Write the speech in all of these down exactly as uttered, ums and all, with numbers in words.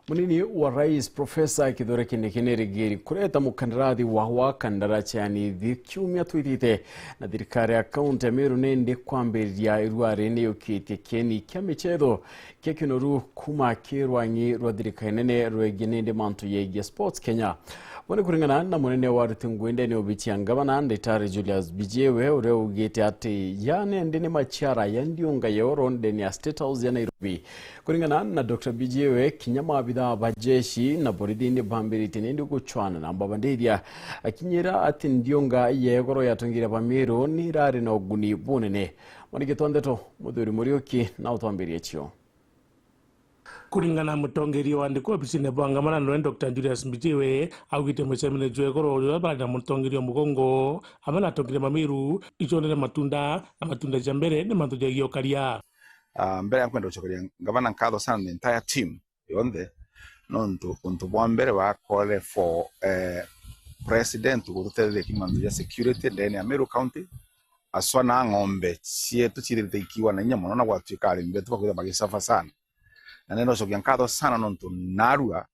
Munini wa Rais Profesa Kithure Kindiki nirigiri kureta mukandarathi wa gwaka ndaraca ya Nithi kiumia twitite, na thirikari ya kaunti ya Meru nindi kwambiriria irua riniyukitie kieni kia michetho kia Kinoru kuma ki rwang'i rwa thirikari nene rwegie nindi mantu yegie Sports Kenya. Bone kuringana na munene wa aruti ngui ndene ya obici ya ngavana, Ndagitari Julius Mbijiwe, uria ugite ati ya nindi ni machiara ya ndiunga ya oro ndene ya State House ya Nairobi. Kuringana na Doctor Mbijiwe, kinya maabithaa ba jeshi na borithi ni bambiritie nindi guchwana na mbabandithia, akinyira ati ndiunga ya igoro yatongire Bamiru ni irari na uguni bunene. Mwaniki twa ndeto, Muthuri Muriuki, na utwambirie cio. Kuringana na mutongeria wa andiki obisine bwa ngavana, noe Doctor Julius Mbijiwe, augite mucemanio jwa igoro juria bari na mutongeria Mugongo, amwe na atongeria Bamiru, ichonere matunda, na matunda ja mbere ni mantu jegie ukaria. Ah, mbere ya kwenda gucokeria ngavana nkatho sana na entire team yonthe, nontu untu bwa mbere bakore for, eh, president gututetheria ki mantu ja security ndene ya Meru County, aswa na ng'ombe cietu ciithirite ikiwa na inya mono, na gwatuika arimi betu bakwithira bagisafa sana. Na nenda gucokia nkatho sana nontu narua,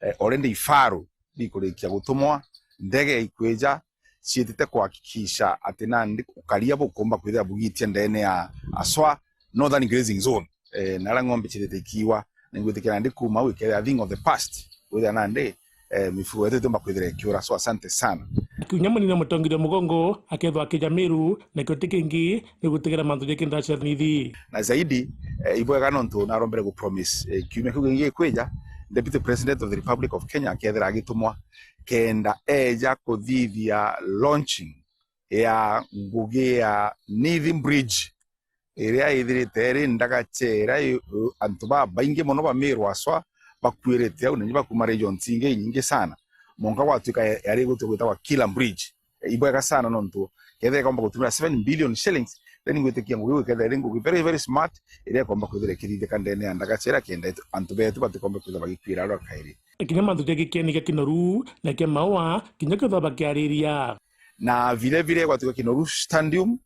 eh, already ifaru bikurikia gutumwa, ndege ikwija, ciitite kuhakikisha ati nandi ukaria bukumba kwithira bugitia ndene ya aswa Northern Grazing Zone. Eh, na aria ng'ombe ciithite ikiwa, ningwitikia nandi kuma au ikethira a thing of the past, kwithira nandi, eh, mifugo yetu itiumba kwithira ikiura. So, asante sana. Kinya munini wa mutongeria Mugongo akethwa akija Meru, nakio ti kingi ni gutigera mantu ja kindara cia Nithi. Na zaidi, eh, ibwega nontu narombere gu promise, eh, kiumia kiu kingi gikwija, Deputy President of the Republic of Kenya akethira agitumwa kenda eja kuthithia launching ya ngugi ya Nithi Bridge, iria ithirite iri ndagacha iria i-, antu babaingi mono ba Meru aswa bakuirite au, na inya bakuma regions ingi inyingi sana. Mwanka gwatuika ya-, yari gutu gwitagwa Killer Bridge. Ibwega sana nontu kethira ikomba gutumira seven billion shillings, then ngwitikia ngugi iu ikethira iri ngugi very, very smart, iria ikomba kwithira ikithithika ndene ya ndagacha iria kenda antu betu batikomba kwithira bagikwira arwa kairi. Kinya mantu ja gikeni gia Kinoru na kia Maua, kinya kethwa bakiariria. Na vile vile gwatuika Kinoru Stadium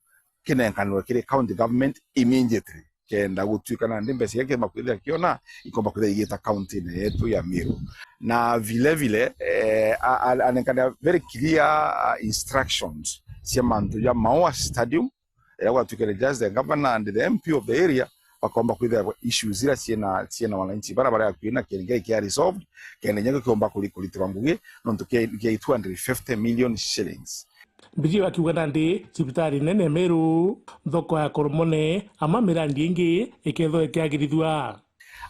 kinenkanirwe kiri county government immediately, kenda gutuika nandi mbeca iria kiomba kwithira kiona, ikomba kwithira igita county-ini yetu ya Meru. Na vile vile, eh, a-, a-, anenkanira very clear, uh, instructions cia mantu ja Maua Stadium, iria gwatuikire just the governor and the M P of the area, bakomba kwithira issues iria ciina, ciina wananchi bara baria akui na kienge kia resolved, kenda inya kiomba kuri-, kuritirwa ngugi, nontu kia, kia two hundred fifty million shillings. Mbijiwe akiuga nandi cibitari nene Meru, thoko ya Koromone, ama mirandi ingi ikethwa ikiagirithua.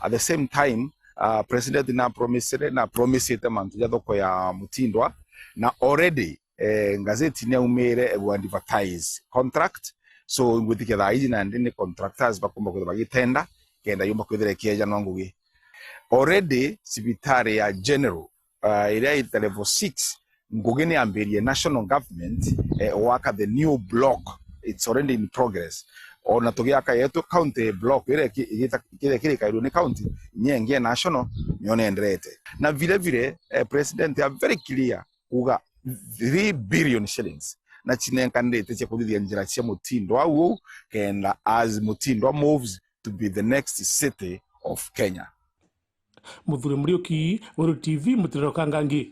At the same time, uh, President na promisire, na promisite mantu ja thoko ya Mutindwa, na already, eh, ngazeti ni aumire egu advertise contract. So, ngwitikia thaa iji nandi ni contractors bakumba kwithira bagitenda, kenda yumba kwithira ikiejanwa ngugi. Already, cibitari ya General, uh, iria ita level six, ngugi ni yambirie national government, eh, gwaka the new block. It's already in progress. Ona tugiaka yetu county block, iria iki-, igita-, iria ikirikairwe ni county, inya ingi ya national, nio nenderete. Na vile vile, eh, president are very clear kuga three billion shillings na cinenkanirite cia kuthithia njira cia Mutindwa au, kenda as Mutindwa moves to be the next city of Kenya. Muthuri Muriuki, Weru T V, Mutiriro Kangangi.